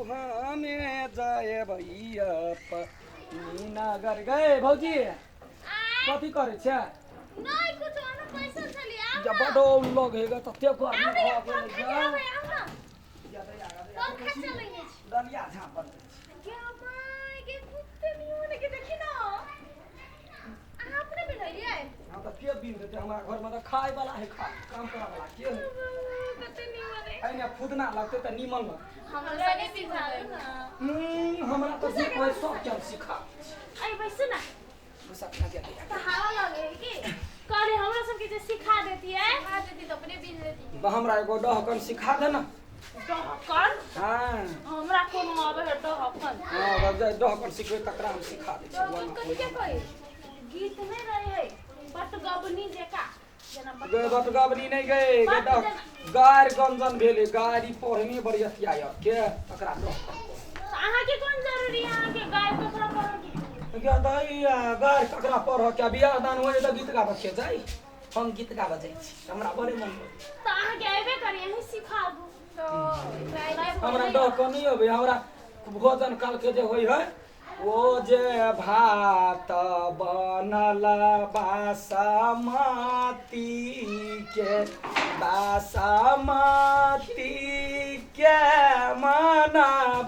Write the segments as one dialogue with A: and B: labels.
A: हमे जयबै अपनी नगर। गए भौजी, कथी करै छै?
B: नहीं कुछ, हम पैसा छली आउ।
A: जब
B: ना।
A: बड लग हेगा तते गर्मी
B: आउ ने,
A: भऽ गेलै।
B: पंखा चलाबै आउ ना। पंखा चलैने छी।
A: डलिया झाँप बनबै छी।
B: गे my गे, कुत्ते निमन के देखी ना। अहाँ अपने बनैलियै?
A: हाँ, तऽ के बीन देतै? हमरा घरमे तऽ खाय वाला है, खाय काम करे वाला के है?
B: कते निमन है।
A: एहिमे फुदना लगतै तऽ नीमन लगतै।
B: हमरा नहि सिखाबै ना।
A: हमरा तऽ जे कहै सब के हम सिखा दै छी।
B: अरे बैसू ना।
A: बैसक ना गेलै।
B: तऽ हवा लगे है की कहली, हमरा सबके जे सिखा देती है। सिखा देती तऽ अपने बीन लेती।
A: हमरा एगो डहकन सिखा दे ना।
B: डहकन?
A: हाँ।
B: हमरा कोनो आबै है डहकन?
A: हाँ, जब जे डहकन सिखबै तकरा हम सिखा दै छी।
B: डहकन कथी के कहै? गीत नहि रहे है बटगबनी जेका जेना
A: गे बटगबनी नहि गे गे। डह गारि गंजन भेलै, गारि पढ़ने बरियतिया के तकरा डहकन कहै।
B: तऽ अहाँके कोन जरूरी है? अहाँके गाय ककरा पढ़ऽ के?
A: गे दैया, गारि ककरा पढ़ऽ के? बियाह दान होइ तऽ गीत गाबऽ के जाइ। हम गीत गाबऽ जाइ छी, हमरा बड़े मन लगै।
B: तऽ अहाँके अयबे करी, अहीं सिखाबू। तऽ
A: हमरा डहकन नहि अबै। हमरा भोजन काल के जे होइ है, ओ जे भात बनल बासमती के, बासमती के मन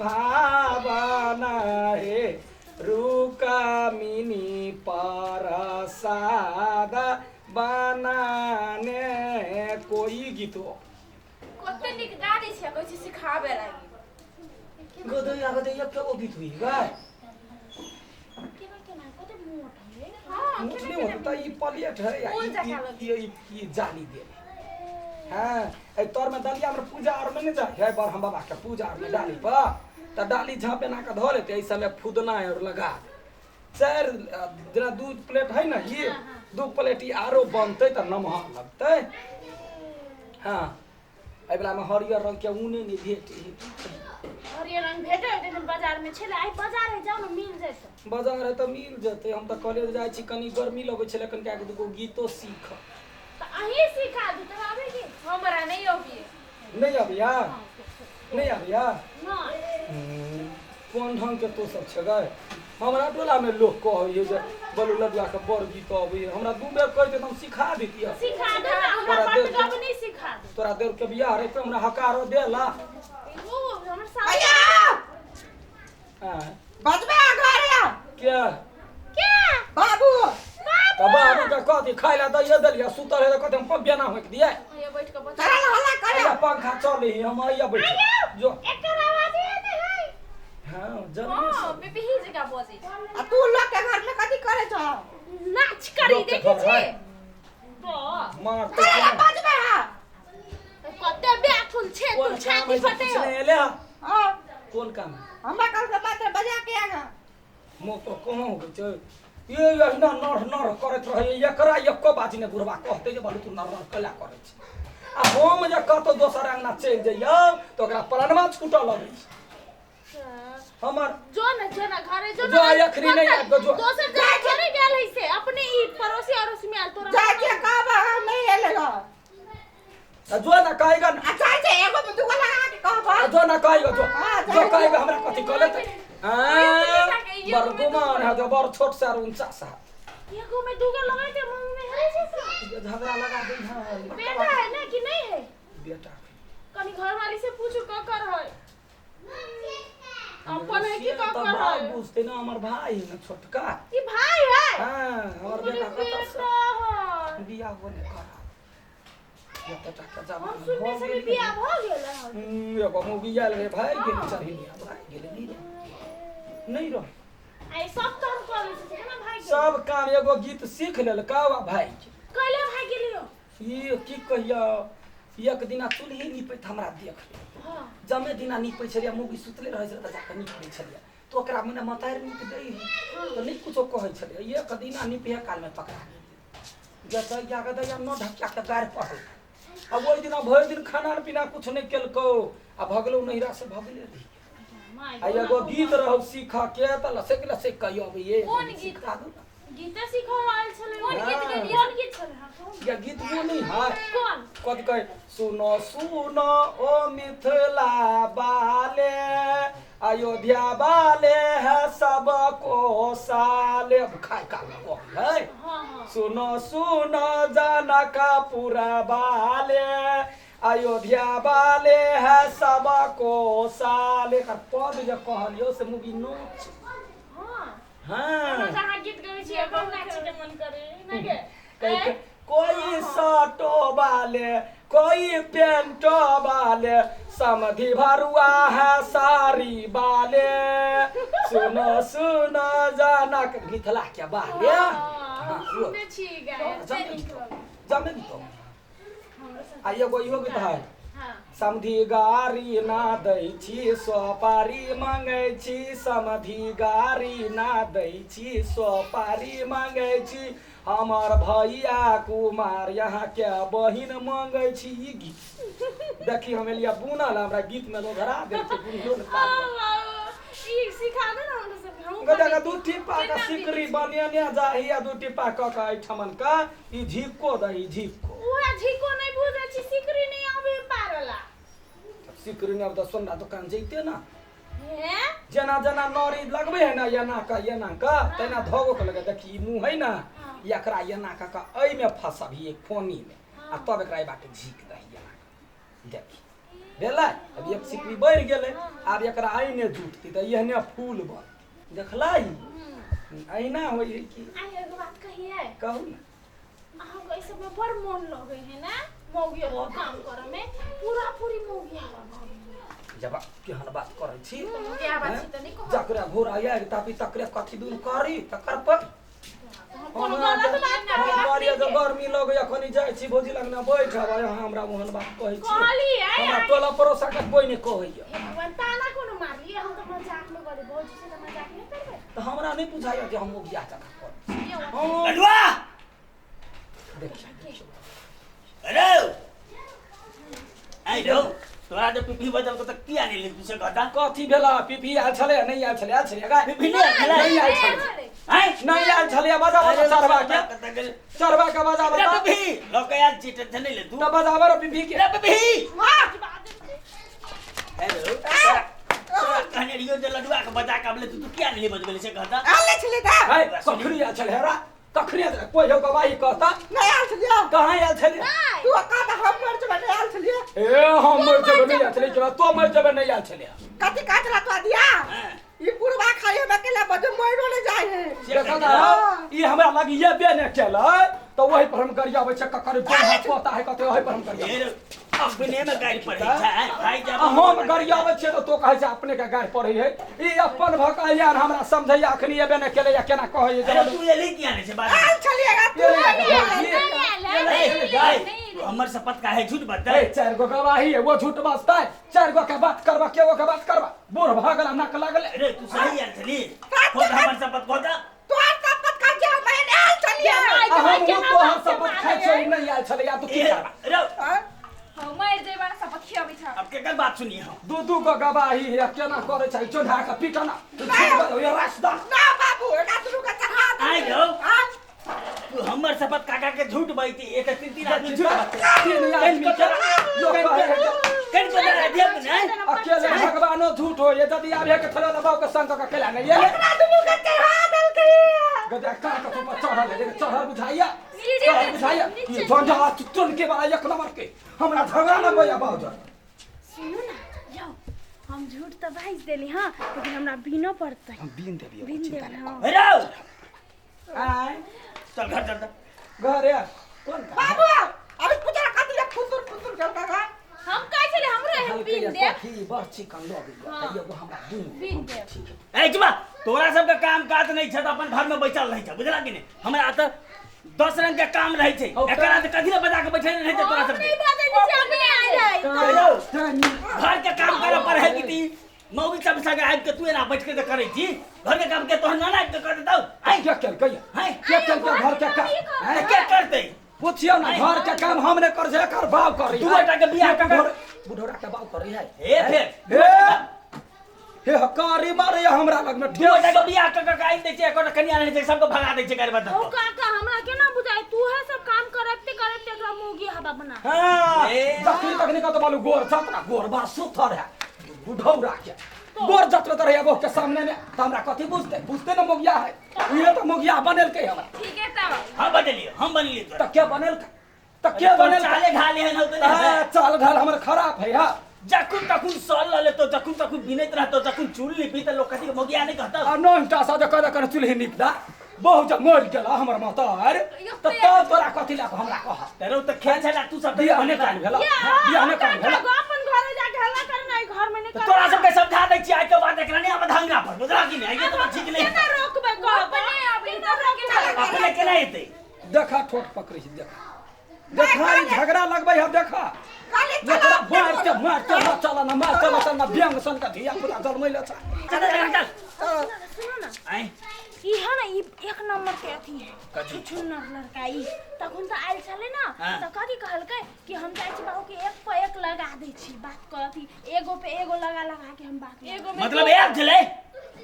A: भावना हे, रुकमिनी परसाद बनाने कोई गीत हो।
C: कते नीक गा दै छै, कहै छै सिखाबे लागी।
A: गदैया गदैया, के गो गीत हुई गाय?
B: केना केना कते मोट है।
C: हाँ।
A: मोट नहीं होता, ई प्लेट है या
C: फूल
A: ई
C: जकाँ
A: ई
C: लगै।
A: ई ई जाली देल। हाँ, एहि तर में डलिया में पूजा आर में नहीं जाए है ब्रह्म बाबा के पूजा आर में डाली पर, तऽ डाली झाँप एना कऽ धऽ लेतै, एहि सबमे फुदना और लगा दे। चारि जेना दू प्लेट है ने, ई दू प्लेट ई आरो बनतै तऽ नमहर लगतै। हाँ, एहि वला मे हरियर रंग के ऊने नहि भेटै है।
B: हरियर रंग भेटै होतै तऽ बाजार मे छलै। आइ बाजार है, जाउ ने, मिल जेतै।
A: बाजार है तऽ मिल जेतै। हम तऽ कॉलेज जाइ छी, कनी गर्मी लगै छलै, कनि कए दूगो गीतो सीख।
B: तऽ अहीं सिखा दू। तोरा आबै की?
C: हमरा नहि अबियै।
A: नहि अबैया? नहि अबैया?
B: नहि।
A: कोन ढंग के तो सब छे गै? हमरा टोला में लोग कहै जे बलू लडुआ के बड़ गीत अबैया। हमरा दू बेर कहिते तऽ हम सिखा दैतियै।
B: सिखा दू ने हमरा।
A: तोरा देख के-
B: बटगबनी सिखा दू।
A: तोरा देव के बियाह रहितौ, हमरा हकारो देला।
B: ओ हमर सास।
D: भैया।
A: आँय,
D: बजबे आ घरे आ।
A: के?
B: के?
D: बाबू।
A: तऽ बाबू के कथी खाय लए दैये देलियै, सुतल है तऽ कहते हम बेना होकि दियै।
C: ये बैठ के बता।
D: चल हल्ला करे।
A: अइया पंखा चलै है, हम अइया बैठ जो।
B: एकर आवाज एहन है।
A: हाँ, जल्दी।
C: हाँ, पिपही जकाँ बजै छै।
D: आ तू लोग के घर में कथी करे छ?
B: नाच करी।
A: लोक के
B: देखै
A: घर
B: छी
A: है।
B: तो
A: मार
D: चल
A: तऽ
D: बजबे आ।
B: कते व्याकुल छै तू।
A: कोन काम
B: छाती
A: है से
B: फटे।
A: पूछने एले हँ?
D: हां।
A: कोन काम है?
D: हमरा कल के बात बजा के आगा।
A: मोको कहाँ होइ छै? ये अहिना नर नर करैत रहै, एकरा एको बाजी नहि। बुढ़बा कहतै जे बलू तू नर नर कैला करै छै? आ हम जे कतौ दोसर अङ्गना चलि जइयौ तऽ ओकरा प्राणमा छूटऽ लगै छै हमर।
B: जो न, जो न घरे जो।
A: जो,
B: न
A: एखनी नहि आबि कऽ जो।
B: दोसर जगह थोड़े गेल है से, अपने ई पड़ोसी अड़ोसी में आयल तोरा।
D: जाके कहब हम नहीं एले घर।
A: आ जो न कहेगा न।
D: आ जाइ छै एगो में दूगो लगा के कहब।
A: आ जो न कहेगा, जो।
D: हाँ,
A: जो
D: जाइ।
A: कहेगा हमरा कथी कहले तऽ बड़ गुमान है जो, बड़ छोट से ऊंचा सा।
B: एगो में दूगो लगाते मुंह में है जैसा।
A: ये झगड़ा लगा दी है।
B: बेटा है ना कि नहीं है?
A: बेटा।
B: कनी घर वाली से पूछू, ककर है? अपन है कि
A: से तऽ
B: ककर
A: भाय
B: है?
A: बुझते ना, हमर भाई है ना छोटका।
B: ई भाई है?
A: हाँ, हमर
B: ओकरे
A: बेटा कतऽ से
B: बेटा है।
A: बियाह होने करा एते टाका जमा
B: हम सुनने से बियाह भऽ गेल है।
A: एगो मौगी आयल रहे, भागि गेलै, चढ़ेलिया भागि गेलै, नहि रह, नहि रह।
B: आई सब काम कऽ लै छै, केना भागि गेल?
A: सब काम, एगो गीत सीख लेलका आ भागि गेल।
B: कैले भागि गेलियो?
A: ई की कहियो, एक दिना चूल्ही नीपैत हमरा देख लेलकै। जमे दिना नीपै छलियै, मौगी सुतले रहै छलै तऽ जाकऽ नीप दै छलियै, तऽ ओकरा मने मतारि नीप दै हइ तऽ नहि कुछो कहै छलियै। एक दिना निपहे कालमे पकड़ा गेलै। गे दैया, गे दैया, न ढकिया के गारि पढ़ल। आ ओहि दिना भरि दिन खाना पीना कुछ नहि केलकौ आ भगलौ नैहरा से, भगले रही। आ एगो गीत रहौ सीख के तऽ लसकि लसकि कऽ अबैये।
C: कोन गीत?
A: सिखा दू ने।
B: गीते सीखऽ आयल छलै।
C: कोन गीत
A: हाँ।
C: गेलियै?
B: कोन गीत छलै? हाँ, कहू।
A: या गीत वो नहीं है।
B: कोन?
A: कथी कहे, सुनो सुनो ओ मिथिला बाले, अयोध्या वाले है सबको साले। अब खाए का है। सुनो सुनो जनकपुर वाले, अयोध्या वाले है सबको साले। कर पद जे कहलियो से मुगी नोच। हाँ
C: अहाँ गीत गबै छियै बहुत नाचे के मन करे नै के।
A: कोई सटो वाले कोई पेंटो वाले, समधि भरुआ है सारी वाले। सुनो सुनो जनक मिथिला के बाले।
C: सुनै छी गाय
A: जमे गीत आ एगो इहो गीत है। समधि गारी ना दै छी सोपारी मांगै छी, समधि गारी ना दै छी सोपारी मांगै छी, हमर भैया कुमार यहाँ के बहिन मांगै छी। ई गीत देखी हम एलिया बुनल, हमरा गीत में लोधरा देलकै बुनलो ने
C: ई सिखा दे ना हमरा सब। हम
A: गदा दू टिप्पा का सिकरी बनेने जाही आ दू टिप्पा क के एहिठमन का ई झिको दही झिको।
C: उहे झिको नै बुझै छी, सिकरी नै आबे पारला।
A: सिकरी नै आब त सोना दुकान जैते ना।
C: हे
A: जेना जेना नरी लगबै है ना एना का एना का तेना धोगो के लगे। देखी ई मुँह है ना, एकरा एना का का एहिमे फसबही एक फोनी में आ तब एकरा एहि बाटे झीक दही एना का। देखी भेलै, अब एक सिकरी बढ़ि गेलै, आब एकरा एहिने जुटतै तऽ एहने फूल बनतै। देखलै एहिना होइ है कि।
C: आ एगो बात कहियै?
A: कहू ना।
C: अहाँके एहि सबमे बड़ मोन लगै है ना, मौगी काम करे में पूरा पूरी मौगी हवा भऽ गेल।
A: जब केहन बात करै छी,
C: जकरा
A: घोड़ा आगि तापी तकरे कथी दूर करी तकर पर गर्मी लगैया कनी जाइ छी भौजी लग ना बैठब, अहाँ हमरा ओहन बात कहै छी। हमरा टोला पड़ोसा के कोइ नहि कहैया।
C: ताना कोनो मारलियै? हम तऽ मजाक में करी, भौजी से तऽ मजाक नहि करबै।
A: तऽ हमरा नहि बुझाइया जे हम ओगिया जकाँ करै छी।
E: लडुआ
A: देखियौ
E: अरे आइ रौ तोरा जे पीपी बजल को त किया नहीं लिख से कहता
A: कथी भेला? पीपी आयल छलै नहि आयल छलै? आयल छलै गा
E: पीपी नहि आयल छलै?
A: नहि आयल छलै।
E: हैं
A: नहि आयल छलै। बजा बजा चरवा के, चरवा के बजा
E: रे
A: बजा।
E: पीपी लोक आयल छी टेंशन नहीं ले तू
A: त बजाबर पीपी के।
E: रे पीपी हेलो तोरा कहने रहियो जे लडुआ के बजा के आबले तू किया नहीं बजबेले से कहता?
D: आयल छलै त
A: है कखनी आयल छलै हेरा? कखनी आयल? कोइ हो गवाही कहता?
D: नहि आयल छलियै।
A: कहाँ आयल छलै?
D: तू कहता हम मर जेबै नहि आयल छलियै।
A: ए हम मर जेबै नहि आयल छलै, तो मर जेबै नहि आयल छलै।
D: कथी काटला तो दिया? ई बुढ़वा खाली हम अकेला बजे मरो नहीं जाए है।
A: देखल ई हमरा लग ये बे ने केलै त वही पर हम गरियाबै छै। ककर जोन हाथ पोता है कते वही पर हम गरियाबै।
E: अपने में गाड़ी पड़ै छै भाई जब
A: हम गरियाबै छियै त तो कहै छै अपने के गाड़ी पड़ै है। ई अपन भकैया हमरा समझैया अखनी एबे ने केलै केना कहै
E: है। तू एली किया नै छै बात?
D: आयल छलियै तू
E: हमर शपथ काहे झूठ बजतै?
A: चारि गो गवाही है वो झूठ बजतै। चारि गो के बात करबा के गो के बात करबा बूढ़ भऽ गेल नाक लागल।
E: अरे तू सही आयल छली, खोद हमर शपथ खोद।
D: तोहर शपथ खा जे हम आयल छलियै।
A: हम तोहर शपथ खाइ छियै नहि आयल छलै। आ तू की करबा?
E: रे
B: हम मरि जेबै शपथ खियाबै छ।
E: अब केकर बात सुनी हम?
A: दू दू गो गवाही है केना करै छै? चोढ़ा के पीटना तू झूठ बजै रास्ता
D: ना बाबू एकरा दुनू के चढ़ा दे।
E: आइ रौ तू हमर शपथ काका के झूठ बजती एक तीन तीन आदमी झूठ बजते।
A: तीन आदमी के लोग कहै है
E: कन को डरा दिया ने
A: अकेले भगवानो झूठ हो। यदि आबे के थोड़ा दबाव के संग के अकेला नहीं
D: एकरा दुनू के चढ़ा देलकै।
A: गदा का के ऊपर चढ़ल है चढ़ल बुझाइया चढ़ल बुझाइया। ई झंझा चुन के वाला एक नंबर के हमरा झगड़ा न भैया बाबू।
C: सुनू ना यौ, हम झूठ त बाजि देली हां, लेकिन हमरा बीनो पड़तै।
A: हम बीन देबियो चिंता न
E: कर। रौ
A: आय
E: चल घर चल
A: घर या कोन
D: बाबू अभी पूजा कथी ले फुसुर फुसुर करता का?
C: हम कहै छलै हमरो एहन बीन दे।
A: कथी बड़ चिकन लगैया त एगो हमरा दून
C: बीन दे।
E: ए जुबा तोरा सबके काम काज नहीं छै त अपन घर में बैठल रहै छै बुझला कि नहीं? हमरा त 10 रंग के काम रहै छै, एकरा त कथी ले बजा के बैठल रहै छै तोरा सबके?
C: नहीं बजै छै अपने आ जाय।
E: घर के काम करे पर है कि मौगी सब संगे आबि के तू एना बैठ के त करै छी? घर के काम के तोहर नाना आबि के कर देतौ?
A: आइ के केलकै?
E: हैं
A: के केलकै घर के काम?
E: हैं के करतै?
A: पूछियौ ना घर के काम हम ने कर छै एकर बाप करी।
E: दू गोटा के बियाह कर
A: बुढ़ौरा के बाप करी है।
E: हे फेर
A: हे हकारी मारे हमरा लग में
E: दू गोटा के बियाह क क आइन दै छै, एकोटा कनिया नहि छै, सबके भगा दै छै गारि बदल।
C: ओ काका हमरा केना बुझाय तू है सब काम करते करते एकरा मौगी हवा बना।
A: हां तखनी तखनी कत बालू गोर छत ना गोर बा सुथर है बुढ़ौरा के। बोर जतबे त रहैया के सामने में त हमरा कथी बुझते बुझते न मोगिया है उहे त मोगिया बनेलकै हमरा।
B: ठीक है तब।
E: हम बदलियो, हम बनलियो तोरा।
A: त के बनेलकै? त के बनेलकै?
E: चाले घाले है ना तो।
A: हाँ, चाल घाल हमर खराब है। हाँ,
E: जखुन तखुन सल ल लेतो, जखुन तखुन बिनैत रहतो, जखुन चूल लिपी त लोग कथी के मोगिया नहीं कहता।
A: आ नोटा सा जे कह कर चूल्ही नीप दा बहु जब मर गेला हमर मातार त तब तोरा कथी लए हमरा कह।
E: तेरो त खेल छला तू सब
A: बियाह नहि कान भेला, बियाह नहि कान भेला।
C: अपन घरे जाके हल्ला कर ना, घर में नहीं
E: त तोरा सबके समझा दै छी आइ के बाद एकरा नहीं आब धंगा पर, बुझला कि नहीं? आइए तो ठीक नहीं।
C: केना रोकबै कहब?
B: अपने आबै
C: केना रोकबै?
E: अपने केना एतै?
A: देखा ठोक पकड़ै छी, देखा देखा ई झगड़ा लगबै है, देखा
D: खाली
A: एकरा मारते मारते न चल न मारते न चल न व्यंग सन के धिया पुता जन्मैले छ।
E: चल चल चल।
C: सुनो ना,
E: आइ
C: ई है ना, ई एक नंबर के अथी है।
E: कथी?
C: छुछुन्नर लड़का ई तखन त आयल छलै ना।
E: हाँ।
C: त कथी कहलकै कि हम जाइ छी बाबू के एक पर एक लगा दै छी बात कर अथी एगो पे एगो लगा लगा के हम बात
B: एगो में
E: मतलब यार छलै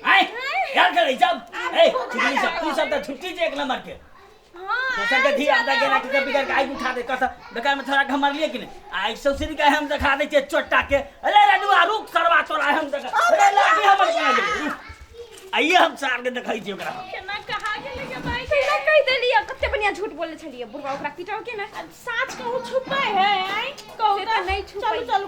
E: आइ यार छलै सब ए छुट्टी सब तू सब त छुट्टी छै एक नंबर के।
C: हां,
E: दोसर के धिया पुता के राखी के बिगड़ के आगि उठा दे कस बेकार में थोड़ा के मारलिए कि नहीं? आइ सौसरी के हम देखा दै छियै चोट्टा के। अरे रनुआ रुक सरवा तोरा हम देखा, अरे लागी हमर केना गेलै, रुक आइए हम सार के देखै छियै ओकरा।
C: केना कहा गेलै के भाई?
B: केना कहि देलियै? कते बढ़िया झूठ बोले छलियै बुढ़वा, ओकरा पिटाउ के ना।
C: साँच कहूँ छुपै है? आइ कहू
B: से तऽ नहि छुपै।
C: चलू चलू।